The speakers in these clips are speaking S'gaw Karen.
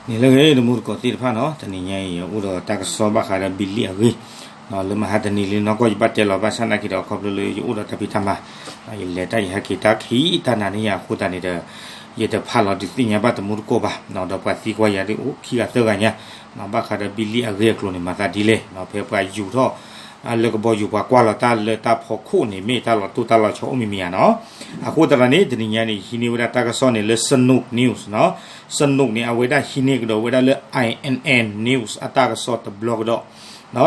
နံၤလၢအဂ့ၤ တမူတကိးသ့ၣ်တဖၣ်နီၤ, တနံၤညါအံၤ ယအိၣ်ဒီးတၢ်ကစီၣ်ဘၣ်ဃးဒီး ဘံလံအဂ့ၢ် လၢမဟါတနံၤလံနီၢ်ကီၢ် ယဘၣ်တဲလီၤ ဘၣ်ဆၣ်သနာ်က့ဒီး ခီဖျိလၢယအိၣ်ဒီးတၢ်ဖံးတၢ်မၤ ယလဲၤတၢ်ယဟဲက့ၤတၢ်ခံးတၢ်နၤန့ၣ်ယါအဃိသတးန့ၣ်ဒီး ယတဖးလီၤဒုးသ့ၣ်ညါဘၣ်တမူတကိးဘၣ်, ဒီးပှၤသံကွၢ်ယၤဒ်အိၣ်ခံဂၤသၢဂၤညါ ဘၣ်ဃးဒီးဘံလံအဂ့ၢ်အကျိၤန့ၣ် မၤသးဒ်လဲၣ်, ဖဲပှၤယူၤထီၣ် လၢကဘီယူၤ ပှၤကွၢ်လီၤတၢ်လၢတၢ်ဖီခိၣ်န့ၣ် မ့ၢ်တၢ်လီၤတိၢ်တၢ်လီၤဆီအိၣ်မံၤမံၤဧါနီၤ. အဃိသတးဒီးန့ၣ် တနံၤညါန့ၣ် ဟံးန့ၢ်ဝဲဒၣ်တၢ်ကစီၣ်န့ၣ်လၢ Sanook News နီၤ, Sanook န့ၣ် အဝဲဒၣ်ဟံးန့ၢ်ကဒီးဝဲဒၣ်လၢ I N N News အတၢ်ကစီၣ်တဘျီကဒီး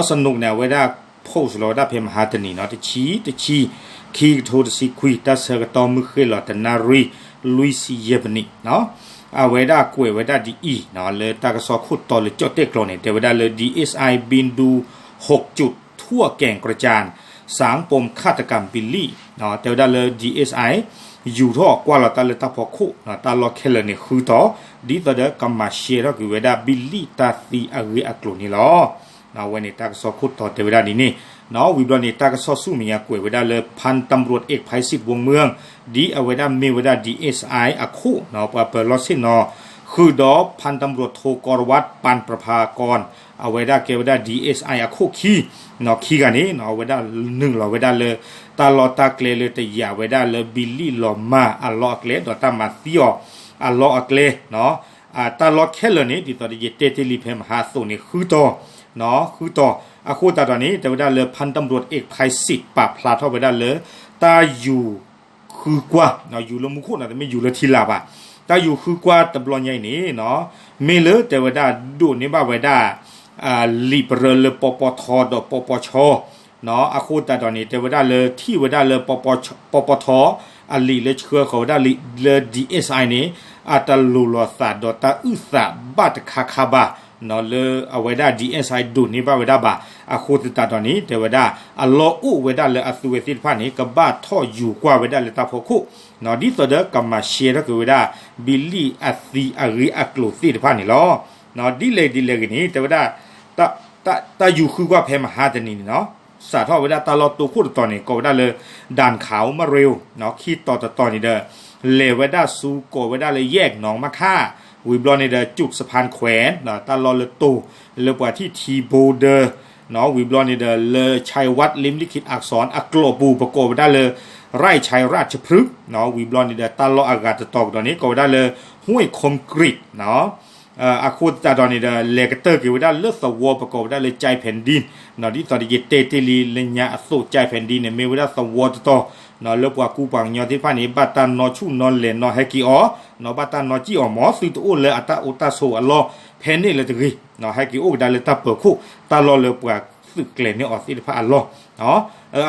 Sanook န့ၣ် အဝဲဒၣ် post လီၤဝဲဒၣ်ဖဲမဟါတနံၤနီၤ, တဆံ တဆံ ခံကထိတဆံခွံ တၢ်ဆၢကတီၢ်မုၢ်ဃ့ၢ်လီၤတနၣ်ရံၣ် လွံၢ်ဆံယဲၢ်မံးနံးနီၤ, အဝဲဒၣ်ကွဲးဝဲဒၣ်ဒ်အံၤနီၤ, လၢတၢ်ကစီၣ်ခိၣ်တီလၢကၠီၣ်တဲၣ်ကျီန့ၣ် တဲဝဲဒၣ်လၢ D S I บินดูหกจุดทั่วแก่งกระจาน สางปมฆาตกรรมบิลลี่ တဲဝဲဒၣ်လၢ D S I ယူၤထီၣ်ကွၢ်လီၤတၢ်လၢတၢ်ဖီခိၣ် တၢ်လီၢ်ခဲလၢာ်န့ၣ်ဃုတီၤ ဒ်သိးဒီးကမၤရှဲထီၣ်က့ၤဝဲဒၣ် ဘံလံတၢ်သံအဂ့ၢ်အကျိၤန့ၣ်လီၤ. အဝဲန့ၣ်တၢ်ကစီၣ်ခိၣ်တီတဲဝဲဒၣ်ဒ်န့ၣ်နီၤ, ဝံၤဘျီန့ၣ် တၢ်ကစီၣ်ဆူမဲာ်ညါကွဲးဝဲဒၣ်လၢ พันตำรวจเอกไพศิษฐ์ วงเมือง ဒ်အဝဲဒၣ်မ့ၢ်ဝဲဒၣ် D S I အခိၣ်နီၤ, ပှၤပၢၤလီၢ်ဆ့ၣ်နီၤ ဃုာ်ဒီး พันตำรวจโท กรวัตร ปัณประภากร အဝဲဒၣ်ကဲဝဲဒၣ် D S I အခိၣ်ခံ နီၤ, ခံဂၤန့ၣ်နီၤ အဝဲဒၣ်နုာ်လီၤဝဲဒၣ်လၢ တၢ်လီၢ်တၢ်ကျဲလၢတယာ်ဝဲဒၣ်လၢ ဘံလံလီၤမၢ်အလီၢ်အကျဲ ဒီးတၢ်မၤသံအီၤအလီၢ်အကျဲနီၤ, တၢ်လီၢ်ခဲလၢာ်န့ၣ် ဒ်သိးဒီးယတဲတ့ၢ်လံဖဲမဟါအသိးန့ၣ် ဃုတီၤနီၤ, ဃုတီၤ, အဃိသတးဒီးန့ၣ် တဲဝဲဒၣ်လၢ พันตำรวจเอกไพศิษฐ์ ပာ်ဖျါထီၣ်ဝဲဒၣ်လၢ တၢ်ယူၤဃုကွၢ်, ယူၤလၢမူခိၣ်နီၤ, တမ့ၢ်ယူၤလၢထံလာ်ဘၣ်, တၢ်ယူၤဃုကွၢ်တဘျီညါအံၤန့ၣ်နီၤ, မ့ၢ်လၢတဲဝဲဒၣ်ဒိးန့ၢ်ဘၣ်ဝဲဒၣ် လံာ်ပရၢလၢ ပပထ ဒီး ပပဆီ နီၤ, အဃိသတးဒီးန့ၣ် တဲဝဲဒၣ်လၢထံၣ်ဝဲဒၣ်လၢ ပပထ အလံာ်လၢဆှၢဃီၤဝဲဒၣ်လၢ D S I န့ၣ် အတလိၤလိာ်သးဒီးတၢ်အုၣ်သးဘၣ်တခါခါဘၣ်နီၤ, လၢအဝဲဒၣ် D S I ဒိးန့ၢ်ဘၣ်ဝဲဒၣ်ဘၣ်, အဃိသတးဒီးန့ၣ် တဲဝဲဒၣ် အလီၢ်အိၣ်ဝဲဒၣ်လၢအသုဝဲသ့ၣ်တဖၣ်န့ၣ် ကဘၣ်ထီၣ်ယူၤကွၢ်ဝဲဒၣ်လၢတၢ်ဖီခိၣ်နီၤ, ဒ်သိးဒီးကမၤရှဲထီၣ်က့ၤဝဲဒၣ် ဘံလံအသံအဂ့ၢ်အကျိၤသ့ၣ်တဖၣ်န့ၣ်လီၤ. ဒ်လဲၣ်ဒ်လဲၣ်ဂ့ၤန့ၣ် တဲဝဲဒၣ် တၢ်ယူၤဃုကွၢ်ဖဲမဟါတနံၤန့ၣ်နီၤ, စးထီၣ်ဝဲဒၣ်တၢ်လီၢ်တိခိၣ်တတီၤန့ၣ် ကိးဝဲဒၣ်လၢ ด่านขาวมะเร็วနီၤ, ခံတီၤတတီၤန့ၣ်ဒီး လဲၤဝဲဒၣ်ဆူကိးဝဲဒၣ်လၢ แยกหนองมะค่า, ဝံၤဘျီန့ၣ်ဒီး จุดสะพานแขวนနီၤ, တၢ်လီၢ်လၢတိၤ လၢပှၤထံၣ်ထံ borderနီၤ, ဝံၤဘျီန့ၣ်ဒီး လၢ ชัยวัฒน์ ลิ้มลิขิตอักษร အကျိာ်ပူၤ ပကိးဝဲဒၣ်လၢ ไร่ชัยราชพฤกษ์နီၤ, ဝံၤဘျီန့ၣ်ဒီး တၢ်လီၢ်အဂၤတတီၤကဒီးန့ၣ် ကိးဝဲဒၣ်လၢ ห้วยคอนกรีตနီၤ အဃိသတးဒီးန့ၣ်ဒီး လဲၤကတၢၢ်က့ၤဝဲဒၣ်လၢသဝီ ပကိးဝဲဒၣ်လၢ ใจแผ่นดินနီၤ, ဒ်သိးဒီးယတဲတ့ၢ်လံလၢညါအသိး ใจแผ่นดินန့ၣ် မ့ၢ်ဝဲဒၣ်သဝီတတီၤနီၤ, လၢပှၤကူပှၤကညီသ့ၣ်တဖၣ်န့ၣ် ဘၣ်တၢ်နီၢ်ဆူၣ်နီၢ်လဲၤနီၢ်ဟဲက့ၤအီၤနီၤ, ဘၣ်တၢ်နီၢ်စံၣ်အီၤ မ်သုတအိၣ်လၢအတၢ်အိၣ်တၢ်ဆိးအလီၢ်ဖဲန့ၣ်လၢၤတဂ့ၤနီၤ, ဟဲက့ၤအိၣ်ကဒါလၢတၢ်ပၢၤခိၣ် တၢ်လီၢ်လၢပှၤသုးကျဲၤန့ၢ်အီၤသ့ၣ်တဖၣ်အလီၢ်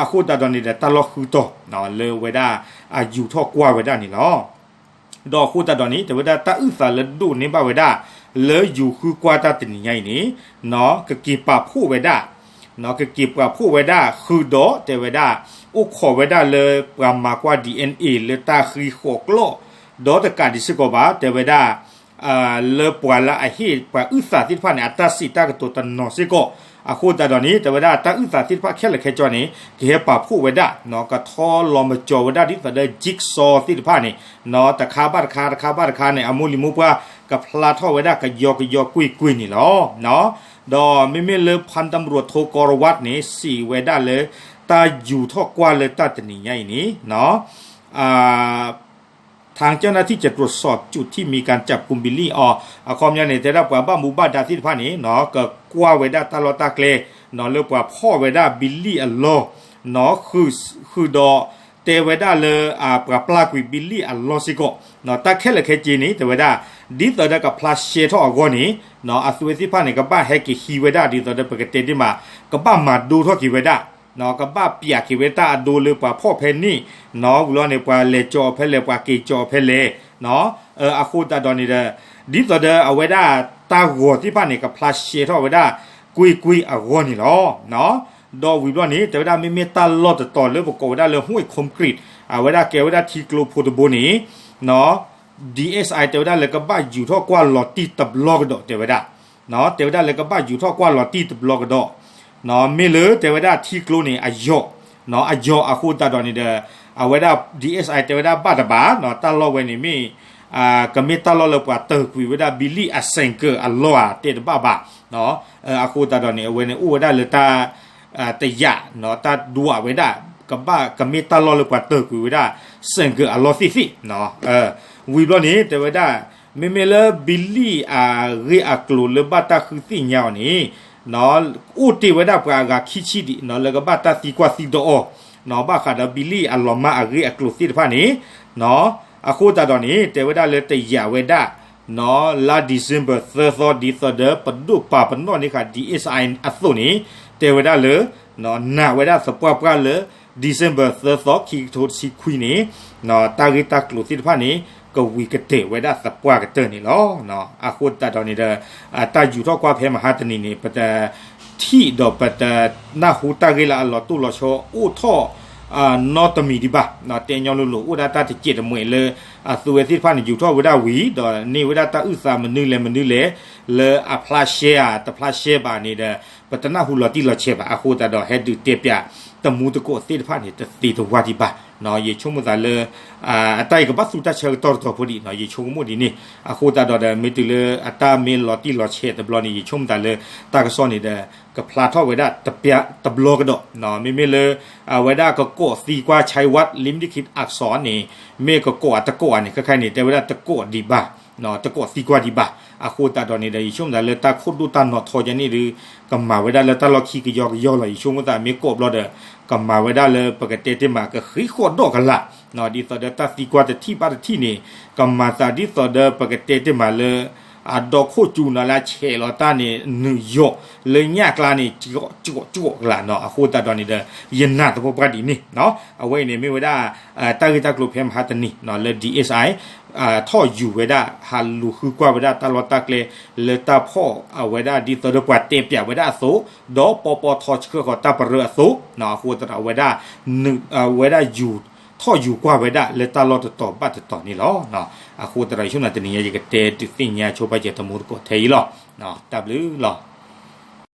အဃိသတးဒီးန့ၣ်ဒီး တၢ်လီၢ်ဃုတီၤ လၢဝဲဒၣ်အယူၤထီၣ်ကွၢ်ဝဲဒၣ်န့ၣ်လီၤ. ဒီးအဃိသတးဒီးန့ၣ် တဲဝဲဒၣ်တၢ်အုၣ်သးလၢဒိးန့ၢ်ဘၣ်ဝဲဒၣ် လၢယူၤဃုကွၢ်တၢ်တနံၤညါအံၤန့ၣ် ကက့ၤပာ်ဖှိၣ်ဝဲဒၣ် ကက့ၤပာ်ဖှိၣ်ဝဲဒၣ် ဃုာ်ဒီးတဲဝဲဒၣ် အိၣ်ခိးဝဲဒၣ်လၢပှၤမၤကွၢ် D N A လၢတၢ်ဃံဃီၤကျိာ် ဒီးတကးဒံးစ့ၢ်ကီးဘၣ် တဲဝဲဒၣ် လၢပှၤလၢအဟ့ၣ်ပှၤအုၣ်သးသ့ၣ်တဖၣ်န့ၣ် အတၢ်စံးတၢ်ကတိၤတနီၤစ့ၢ်ကီး, အဃိသတးဒီးန့ၣ် တဲဝဲဒၣ်တၢ်အုၣ်သးသ့ၣ်တဖၣ်ခဲလၢာ်ခဲဆ့န့ၣ် ကဟဲပာ်ဖှိၣ်ဝဲဒၣ် ကထီလီၤမၢကၠီၤဝဲဒၣ်ဒ်သိးဒီး jigsaw သ့ၣ်တဖၣ်န့ၣ် တခါဘၣ်တခါ တခါဘၣ်တခါန့ၣ် အမိၢ်လံၤမိၢ်ပှၢ် ကဖျါထီၣ်ဝဲဒၣ်ကယီကယီကွ့ၢ်ကွ့ၢ်န့ၣ်လီၤ. ဒီးမ့မ့ၢ်လၢ พันตำรวจโท กรวัตร န့ၣ် စံးဝဲဒၣ်လၢ တၢ်ယူၤထီၣ်ကွၢ်လၢတၢ်တနံၤညါအံၤန့ၣ် ทางเจ้าหน้าที่จะตรวจสอบจุดที่มีการจับกุมบิลลี่ အီၤ အခီပညီန့ၣ် တဲဒၣ်ပှၤဘၣ်မူဘၣ်ဒါသ့ၣ်တဖၣ်န့ၣ် ကကွၢ်ဝဲဒၣ်တၢ်လီၢ်တၢ်ကျဲ လၢပှၤဖီၣ်ဝဲဒၣ် ဘံလံအလီၢ် ဃုာ်ဒီး တဲဝဲဒၣ်လၢ ပှၤပျၢ်ကွံာ် ဘံလံအလီၢ်စ့ၢ်ကီး တၢ်ခဲလၢာ်ခဲဆ့န့ၣ် တဲဝဲဒၣ် ဒ်သိးဒီးကဖျါရှဲထီၣ်အဂီၢ်န့ၣ် အသုဝဲသ့ၣ်တဖၣ်န့ၣ် ကဘၣ်ဟဲက့ၤဟံးဝဲဒၣ် ဒ်သိးဒီးပကတဲတ့ၢ်မး ကဘၣ်မၤဒိထီၣ်က့ၤဝဲဒၣ် ကဘၣ်ပျးက့ၤဝဲတၢ်အဒိလၢပှၤဖီၣ်ဖဲန့ၣ် ဝံၤလီၤန့ၣ် ပှၤလဲၤကၠီၤအီၤဖဲလဲၣ် ပှၤက့ၤကၠီၤအီၤဖဲလဲၣ် အဃိသတးဒီးန့ၣ်ဒီး ဒ်သိးဒီးအဝဲဒၣ်တၢ်ဂီၤသ့ၣ်တဖၣ်န့ၣ် ကဖျါရှဲထီၣ်ဝဲဒၣ် ကွ့ၢ်ကွ့ၢ်အဂီၢ်န့ၣ်လီၤ. ဒီးဝံၤဘျီန့ၣ် တဲဝဲဒၣ်မ့မ့ၢ်တၢ်လီၢ်တတီၤလၢပကိးဝဲဒၣ်လၢ ห้วยคอนกรีต အဝဲဒၣ်ကဲဝဲဒၣ်ထံကျိဖိတဘိန့ၣ် DSI တဲဝဲဒၣ်လၢကဘၣ်ယူၤထီၣ်ကွၢ်လီၤတံၢ်တဘျီကဒီးတဲဝဲဒၣ် တဲဝဲဒၣ်လၢကဘၣ်ယူၤထီၣ်ကွၢ်လီၤတံၢ်တဘျီကဒီး မ့ၢ်လၢတဲဝဲဒၣ်ထံကျိန့ၣ် အယိာ် အယိာ်အဃိသတးဒီးန့ၣ်ဒီး အဝဲဒၣ် DSI တဲဝဲဒၣ်ဘၣ်တဘၣ် တၢ်လီၢ်ဝဲန့ၣ်မ့ၢ် ကမ့ၢ်တၢ်လီၢ်လၢပှၤတၢၢ်ကွံာ်ဝဲဒၣ် ဘံလံၣ်အစဲးကၢၢ်အလီၢ်ဧါ တဲတဘၣ်ဘၣ်. အဃိသတးဒီးန့ၣ် အဝဲန့ၣ်အိၣ်ဝဲဒၣ်လၢတၢ် တယာ် တၢ်ဒွးဝဲဒၣ် ကဘၣ်ကမ့ၢ်တၢ်လီၢ်လၢပှၤတၢၢ်ကွံာ်ဝဲဒၣ် စဲးကၢၢ်အလီၢ်သ့ၣ်သ့ၣ် ဝံၤဘျီန့ၣ် တဲဝဲဒၣ် မ့မ့ၢ်လၢဘံလံၣ်အဂ့ၢ်အကျိၤလၢဘၣ်တၢ်ဃုသ့ၣ်ညါအီၤန့ၣ် အိၣ်တ့ၢ်ဝဲဒၣ်ပှၤအဂၤခံဆံဒံး လၢကဘၣ်တၢ်သံကွၢ်သံဒိးအီၤ ဘၣ်ဃးဒီးဘံလံၣ်အလီၤမၢ်အဂ့ၢ်အကျိၤသ့ၣ်တဖၣ်န့ၣ် အဃိသတးဒီးန့ၣ် တဲဝဲဒၣ်လၢတယာ်ဝဲဒၣ် လါ December သၢသီ ဒ်သိးဒီးပဒိၣ်ပာ်ပနီၣ်န့ၢ်ဃာ် DSI အသိးန့ၣ် တဲဝဲဒၣ်လၢ နာ်ဝဲဒၣ်သပှၢ်ပှၢ်လၢ December သၢသီ ခံကထိတဆံခွံန့ၣ် တၢ်ဂ့ၢ်တၢ်ကျိၤသ့ၣ်တဖၣ်န့ၣ် ကဝံၤကတၢၢ်ဝဲဒၣ်သပှၢ်ကတၢၢ်န့ၣ်လီၤ. အဃိသတးဒီးန့ၣ်ဒီး တၢ်ယူၤထီၣ်ကွၢ်ဖဲမဟါတနံၤန့ၣ် ပတထံၣ်ဒီးပတနၢ်ဟူတၢ်ဂ့ၢ်လၢအလီၤတိၢ်လီၤဆီအိၣ်ထီၣ် နီတမံၤဒံးဘၣ်. တဲညီလိၤလိၤ အိၣ်ဒၣ်တၢ်တစဲးတမှဲးလၢ အသုဝဲသ့ၣ်တဖၣ်န့ၣ် ယူၤထီၣ်ဝဲဒၣ်ဝံၤ ဒီးန့ၢ်ဝဲဒၣ်တၢ်အုၣ်သးမနုၤလဲၣ်မနုၤလဲၣ် လၢအဖျါရှဲဧါ တဖျါရှဲဘၣ်န့ၣ်ဒီး ပတနၢ်ဟူလီၤတံၢ်လီၤဆဲးဘၣ်. အဃိသတးဒီး ဟဲဒုးတဲပၠးတမူတကိးသ့ၣ်တဖၣ်န့ၣ် တသ့တဝၢ်ဒံးဘၣ်. ယဆိကမိၣ်သးလၢ အတၢ်အံၤကဘၣ်သူတၢ်ဆၢကတီၢ်တတီၤဖိဒံး ယဆိကမိၣ်ဒ်န့ၣ်. အဃိသတးဒီး မ့ၢ်တုၤလၢအတၢ်မ့ၢ်လီၤတံၢ်လီၤဆဲးတဘျီန့ၣ် ယဆိကမိၣ်သးလၢ တၢ်ကစီၣ်န့ၣ်ဒီး ကဖျါထီၣ်ဝဲဒၣ်တဘျီကဒီး မ့မ့ၢ်လၢ အဝဲဒၣ်ကကိးသံကွၢ် Chai Wat Limdikit Aksor န့ၣ် မ့ၢ်ကကိးအတကိးဧါန့ၣ် ခဲခါအံၤန့ၣ် တဲဝဲဒၣ်တကိးဒံးဘၣ် တကိးသံကွၢ်ဒံးဘၣ်. အဃိသတးဒီးန့ၣ်ဒီး ယဆိကမိၣ်သးလၢတၢ်ခိၣ်ဒိၣ်တၢ်နီၤထီယါန့ၣ်ဒီး ကမၤဝဲဒၣ်လၢတၢ်လီၢ်ခံကယီကယီလီၤ. ယဆိကမိၣ်သးမ့ၢ်ကိးဘျီဒီး ကမၤဝဲဒၣ်လၢပကတဲတ့ၢ်မး ကဃံးဃီၣ်ဒီၣ်ကလာ် ဒ်သိးဒီးတၢ်သံကွၢ်တထံၣ်ဘၣ်တထံၣ်န့ၣ် ကမၤသးဒ်သိးဒီးပကတဲတ့ၢ်မးလၢ အဒီခိၣ်စူၤနီၤလၢအဆဲးလီၤတၢ်န့ၣ် နုာ်ယီၣ်လၢညၣ်ကျါန့ၣ် ကၠီကၠီကလာ်နီၤ. အဃိသတးဒီးန့ၣ်ဒီး ယနာ်သပှၢ်ပှၢ်ဒ်န့ၣ် အဝဲအံၤန့ၣ်မ့ၢ်ဝဲဒၣ် တၢ်ဂ့ၢ်တၢ်ကျိၤဖဲမဟါတနံၤလၢ DSI ထီၣ်ယူၤဝဲဒၣ် ဟးလူၤဃုကွၢ်ဝဲဒၣ်တၢ်လီၢ်တၢ်ကျဲ လၢတၢ်ဖီၣ်အဝဲဒၣ်ဒ်သိးဒီးပှၤတဲပၠးဝဲဒၣ်အသိး ဒီးပီပီထီဆှၢဃီၤတၢ်ပရၢအသိး အဃိသတးဒီးအဝဲဒၣ် အဝဲဒၣ်ယူၤ ထီၣ်ယူၤကွၢ်ဝဲဒၣ်လၢတၢ်လီၢ်တတီၤဘၣ်တတီၤန့ၣ်လီၤ. အဃိသတးဒီး ယဆိကမိၣ်တနံၤညါ ယကတဲဒုးသ့ၣ်ညါဆိပာ်စၢၤတမူတကိးထဲအံၤလီၤ. တၢ်ဘျုးလီၤ.